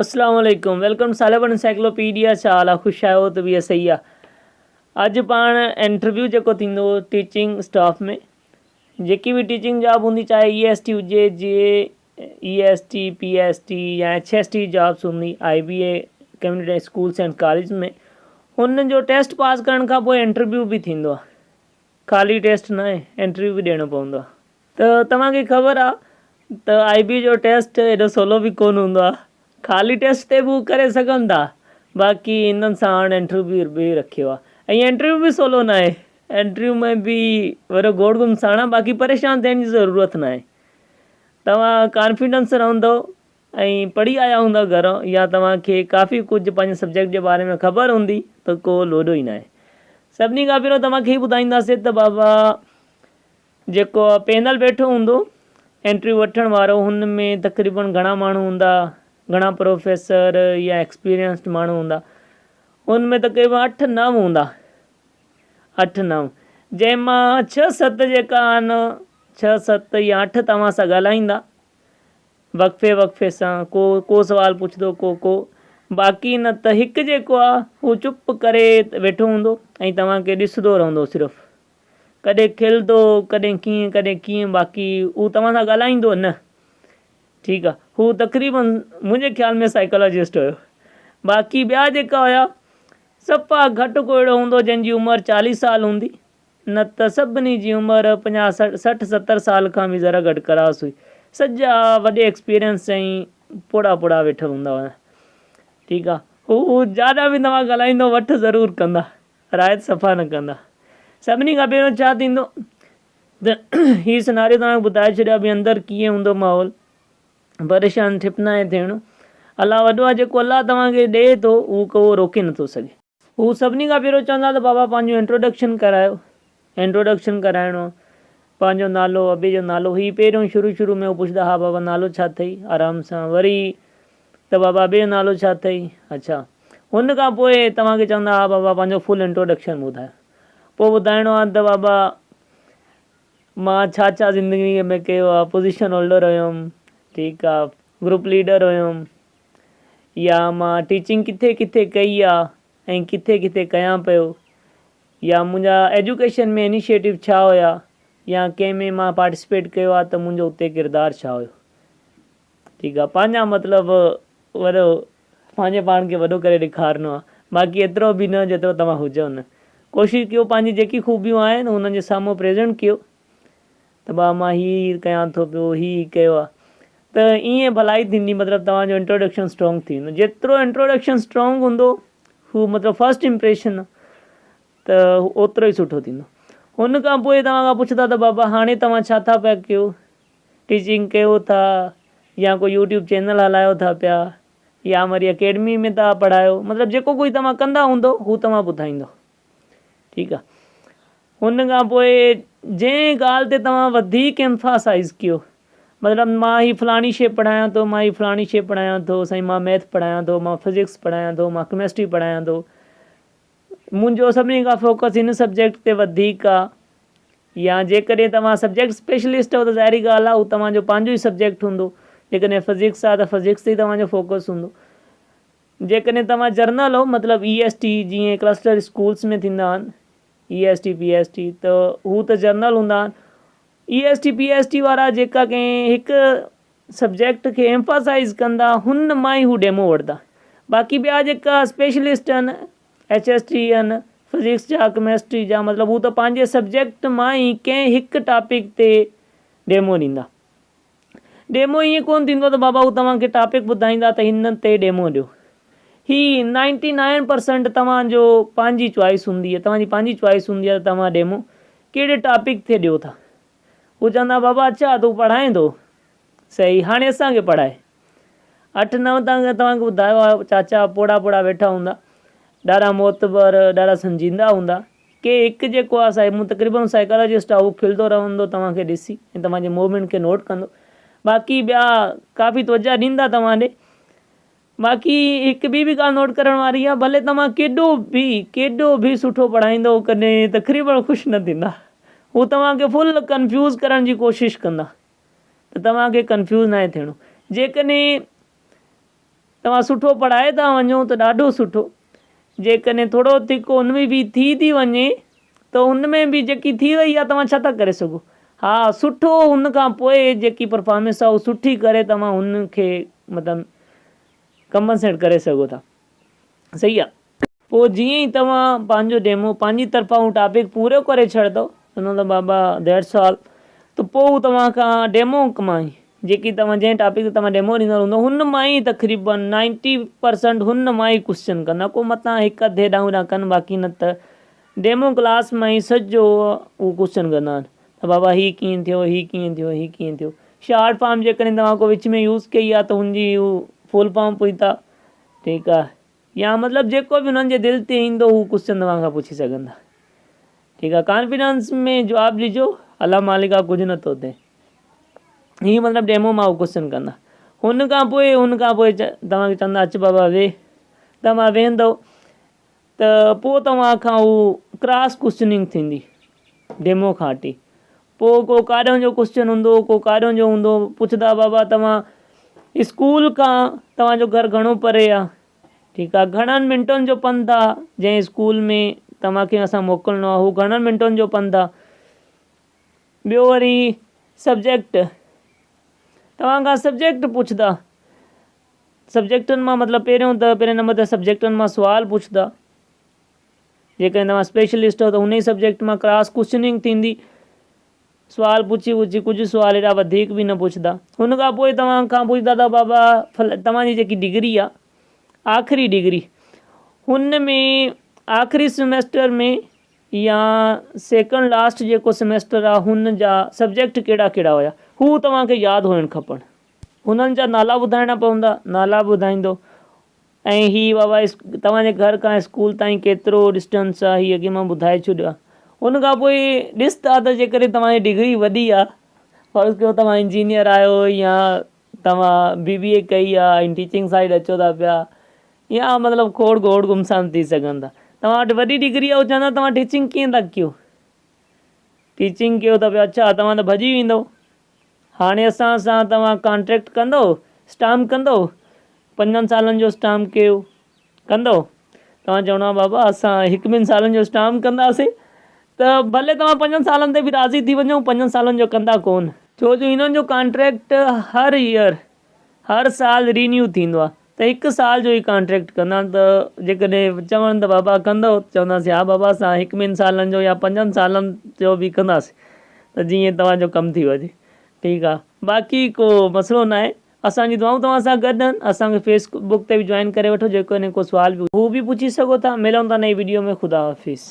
اسلام عليڪم welcome سالبن encyclopaedia ڇا حال آ خوش آهيو طبيعت صحيح آ اڄ پاڻ انٽرويو جيڪو ٿيندو ٽيچنگ اسٽاف ۾ جيڪي به ٽيچنگ جاب هوندي چاهي اي ايس ٽي هجي جي E S T P S T يا ايڇ ايس ٽي جابس هوندي I B A community schools and college ۾ هن جو ٽيسٽ پاس ڪرڻ کان پوء انٽرويو به ٿيندو آ خالي ٽيسٽ نه آهي انٽرويو به ڏيڻو پوندو آ ته توهان کي خبر آ ته آئي بي جو ٽيسٽ ايڏو سولو به ڪونه هوندو آ خالي ٽيسٽ تي به هو ڪري سگهن ٿا باقي انهن سان هاڻ انٽرويو به رکيو آ ۽ انٽرويو به سولو ناهي انٽرويو ۾ به وڏو گوڙ گهمسان آ باقي پريشان ٿيڻ جي ضرورت ناهي توهان ڪانفيڊنس رهندو ۽ پڙهي آيا هوندا گهران يا توهان کي ڪافي ڪجهه پنهنجي سبجيڪٽ جي باري ۾ خبر هوندي ته ڪو لوڏو ئي ناهي سڀني کان پهريون توهان کي هي ٻڌائينداسين ته بابا جيڪو پينل ويٺو هوندو انٽرويو وٺڻ وارو هن ۾ تقريبن گهڻا ماڻهو هوندا گهڻا پروفيسر يا ايڪسپيرينسڊ ماڻهو هوندا ان ۾ تقريبن اٺ نو هوندا اٺ نو جنهن مان ڇهه ست جيڪا آهن ڇهه ست يا اٺ توهان سان ڳالهائيندا وقفي وقفي سان ڪو ڪو سوال پڇندو ڪو ڪو باقي نه ته هڪ جيڪو آهي هو چپ ڪري ويٺو هوندو ۽ توهان کي ڏسندو رهندو صرف ڪڏهن کلندو ڪڏهن ڪيئن ڪڏهن ڪيئن باقي هو توهان سان ڳالهائيندو نه ٺيڪ آ هو تقريبن منهنجي خيال ۾ سائيڪالاجسٽ هيو باقي ٻيا جيڪا هيا صفا گهٽ ڪو اهڙو هوندو جنهن جي عمر چاليهه سال هوندي نه ته سڀني جي عمر پنجاهه سٺ ستر سال کان به ذرا گهٽ ڪراس هئي سڄا وڏي ايڪسپيرينس ۽ پوڙها پوڙها ويٺل هوندا هيا ٺيڪ آ هو جاڏا به توهان ڳالهائيندو وٺ ضرور ڪندا رعايت صفا نه ڪندا. سڀني کان پهريون ڇا ٿيندو ته هي سناريو توهان کي ٻڌائي ڇڏيو آهي اندر ڪيئن هوندو ماحول پريشان ٺپ ناهي ٿيڻو الله وڏو آهي جيڪو الله توهان کي ڏئي ٿو اهو ڪو روڪي نٿو سگهي. هو سڀني کان پهريون چوندا ته بابا پنهنجو انٽروڊڪشن ڪرايو انٽروڊڪشن ڪرائڻو آهي پنهنجو نالو ابي جو نالو هي پهريون شروع شروع ۾ هو پڇندا ها بابا نالو ڇا اٿئي آرام سان وري ته بابا ٻيو نالو ڇا اٿئي؟ اڇا. ان کان پوء توهان کي چوندا ها بابا پنهنجو فل انٽروڊڪشن ٻڌايو. پوء ٻڌائڻو آهي ته بابا مان ڇا ڇا زندگيء ۾ ڪيو آهي، پوزيشن هولڊر هيم، ٺيڪ آ، گروپ ليڊر هيم يا مان ٽيچنگ ڪٿي ڪٿي ڪئي آ ۽ ڪٿي ڪٿي ڪيان پيو يا منهنجا ايجوڪيشن ۾ انيشيٽو ڇا هيا يا ڪنهن ۾ مان پارٽيسپيٽ ڪيو آ ته منهنجو اتي ڪردار ڇا هيو. ٺيڪ آ پنهنجا مطلب وڏو پنهنجي پاڻ کي وڏو ڪري ڏيکارڻو آ باقي ايترو به نه جيترو توهان هجو نه ڪوشش ڪيو پنهنجي جيڪي خوبيون آهن انهن جي سامهون پريزنٽ ڪيو ته با مان هي هي ڪيان ٿو پيو هي هي ڪيو آ ته ائين ڀلائي ٿيندي مطلب توهان جو انٽروڊڪشن اسٽرانگ ٿي ويندو جيترو انٽروڊڪشن اسٽرانگ هوندو هو مطلب فرسٽ امپريشن ته اوترو ئي سٺو ٿيندو ان کان پوء توهان کان پڇندا ته بابا هاڻي توهان ڇا ٿا پيا ڪيو ٽيچنگ ڪيو ٿا يا ڪو يوٽيوب چينل هلايو ٿا پيا يا وري اڪيڊمي ۾ ٿا پڙهايو مطلب جيڪو ڪجهه توهان ڪندا هوندو هو توهان ٻڌائيندو ٺيڪ آ ان کان پوء جنهن ڳالهه تي توهان وڌيڪ ايمفاسائز ڪيو مطلب مان هي فلاڻي شي پڙهايان ٿو مان هي فلاڻي شي پڙهايان ٿو سائين مان ميٿ پڙهايان ٿو مان فزڪس پڙهايان ٿو مان ڪيمسٽري پڙهايان ٿو منهنجو سڀني کان فوڪس هن سبجيڪٽ تي وڌيڪ آ يا جيڪڏهن توهان سبجيڪٽ اسپيشلسٽ آهيو ته ظاهري ڳالهه آ هو توهان جو پنهنجو ئي سبجيڪٽ هوندو جيڪڏهن فزڪس آ ته فزڪس تي ئي توهان جو فوڪس هوندو جيڪڏهن توهان جرنل هو مطلب اي ايس ٽي جيئن ڪلسٽر اسڪولس ۾ ٿيندا آهن E S T P S T ته هو ته جرنل هوندا آهن E S T P S T وارا جيڪا ڪنهن هڪ سبجيڪٽ کي ايمفاسائيز ڪندا هن مان ئي هو ڊيمو وٺندا باقي ٻيا جيڪا اسپيشلسٽ آهن ايڇ ايس ٽي آهن فزڪس جا ڪيمسٽري جا مطلب هو ته پنهنجي سبجيڪٽ مان ئي ڪنهن هڪ ٽاپڪ تي ڊيمو ڏيندا ڊيمو ائين ڪونه ٿيندو ته بابا هو توهان کي ٽاپڪ ٻڌائيندا ته هن تي ڊيمو ڏيو هي نائنٽي نائن پرسنٽ توهان جو پنهنجي چوائس هوندي آهي توهان جي پنهنجي چوائس هوندي آهي ته توهان ڊيمو ڪهڙي ٽاپڪ تي ڏيو ٿا هو چوندا بابا اڇا تون پڙهائين ٿو صحيح هاڻي اسان کي پڙهائي. اٺ نو تان توهان کي ٻڌايو آهي چاچا پوڙها پوڙها ويٺا هوندا ڏاڍا معتبر ڏاڍا سمجهيندا هوندا ڪي هڪ جيڪو آهي سائين تقريبن سائيڪالاجسٽ آهي هو کلندو رهندو توهان کي ڏسي ۽ توهان جي موومينٽ کي نوٽ ڪندو باقي ٻيا ڪافي توجه ڏيندا توهان ڏي باقي هڪ ٻي به ڳالهه نوٽ ڪرڻ واري آهي ڀلي توهان ڪيڏو به ڪيڏو به سٺو پڙهائيندو ڪڏهن تقريبن خوش نه ٿيندا هو توهان کي فل ڪنفيوز ڪرڻ جي ڪوشش ڪندا ته توهان کي ڪنفيوز ناهي ٿيڻو جيڪڏهن توهان سٺو پڙهائي ٿا وڃو ته ڏاڍو سٺو، جيڪڏهن ٿورو ٿڪو ان ۾ به ٿي ٿي وڃي ته ان ۾ به جيڪي ٿي وئي آهي توهان ڇا ٿا ڪري سگهو. ها سٺو ان کان پوء جيڪي پرفارمنس آهي اهو سٺي ڪري توهان ان کي مطلب ڪمپنسيٽ ڪري سگهو ٿا. صحيح آهي. پوء جيئن ئي توهان پنهنجو ڊيمو پنهنجي طرفان اهو ٽاپڪ پورو ڪري ڇڏندؤ چوندؤ ته بابا that's all ته پوء هو توهان کان ڊيمو مان ئي جيڪي توهان جنهن ٽاپڪ تي توهان ڊيمو ڏيندڙ هوندؤ هن مان ئي تقريبن نائنٽي پرسنٽ هن مان ئي ڪوسچن ڪندا ڪو متان هڪ اڌ هيڏانهن هوڏانهن ڪن باقي نه ته ڊيمو ڪلاس مان ئي سڄو اهو ڪوسچن ڪندا آهن ته بابا هي ڪيئن ٿيو هي ڪيئن ٿيو هي ڪيئن ٿيو شارٽ فارم جيڪڏهن توهان ڪو وچ ۾ يوز ڪئي آهي ته هن جي هو فل فارم پڇندا ٺيڪ آهي يا مطلب جيڪو به انهن جي دل تي ايندو هو ڪوسچن توهان کان پڇي سگهن ٿا. ٺيڪ آ ڪانفيڊنس ۾ جواب ڏجو الله مالڪ آ ڪجهه نٿو ٿئي. هي مطلب ڊيمو مان هو ڪوسچن ڪندا. هن کان پوء هن کان پوء توهان کي چوندا اچ بابا ويهه توهان ويهندو ته پوء توهان کان هو ڪراس ڪوسچننگ ٿيندي ڊيمو کان هٽي پوء ڪو ڪاڏهن جو ڪوسچن هوندو ڪو ڪاڏهن جو هوندو پڇندا بابا توهان اسڪول کان توهان جو گهر گهڻو پري آ ٺيڪ آ گهڻن منٽن جو پنڌ آ جنهن اسڪول ۾ توهان کي اسان موڪلڻو آ هو گهڻن منٽن جو پنڌ آ ٻيو وري سبجيڪٽ توهان کان سبجيڪٽ پڇندا سبجيڪٽن مان مطلب پهريون ته پهرين نمبر تي سبجيڪٽن مان سوال پڇندا جيڪڏهن توهان اسپيشلسٽ آهيو ته ان ئي سبجيڪٽ مان ڪراس ڪوشچننگ ٿيندي سوال پڇي پڇي ڪجهه سوال ايڏا وڌيڪ به نه پڇندا ان کان پوء توهان کان پڇندا ته بابا توهان جي جيڪي ڊگري آهي آخري ڊگري هن ۾ آخري سيمسٽر ۾ يا سيڪنڊ لاسٽ جيڪو سيمسٽر آهي هن جا سبجيڪٽ ڪهڙا ڪهڙا هيا هو توهان کي ياد هئڻ کپن هنن جا نالا ٻڌائڻا پوندا نالا ٻڌائيندو ۽ هي بابا توهان جي گهر کان اسڪول تائين ڪيترو ڊسٽنس آ هي اڳي مان ٻڌائي ڇڏيو آ ان کان پوء ڏس ٿا ته جيڪڏهن توهان جي ڊگري وڏي آ فرض ڪيو توهان انجنيئر آهيو يا توهان بي بي اي ڪئي آ ۽ ٽيچنگ سائيڊ اچو ٿا پيا يا مطلب کوڙ گوڙ گهمسان ٿي سگهن ٿا توهان وٽ وڏي ڊگري آ هو چوندا توهان ٽيچنگ ڪيئن ٿا ڪيو ٽيچنگ ڪيو ٿا پيا اڇا توهان ته ڀڄي ويندو هاڻي اسان سان توهان ڪانٽريڪٽ ڪندو؟ اسٽامپ ڪندو؟ پنجن سالن جو اسٽامپ ڪيو ڪندو؟ توهان چوڻو آهي بابا اسان هڪ ٻن سالن جو اسٽامپ ڪنداسين ته ڀلي توهان پنجن سالن تي به راضي ٿي وڃو پنجن سالن جو ڪندا ڪونه. ڇو جو هنن جو ڪانٽريڪٽ هر ايئر هر سال رينيو ٿيندو آهي ته هڪ سال جو ئي ڪانٽريڪٽ ڪندا ته جيڪڏهن چون ته بابا ڪندو چونداسين ها بابا اسان هڪ ٻن سالن جو يا پنجن سالن جو به ڪنداسين ته جيئن توهان جو ڪم ٿي وڃي ٺيڪ آ باقي ڪو مسئلو ناهي اسان جون دعائون توهان سان گڏ آهن اسان کي فيس بڪ تي به جوائن ڪري وٺو جيڪڏهن ڪو سوال به هو به پڇي سگهو ٿا ملون ٿا نئين وڊيو ۾ خدا حافظ.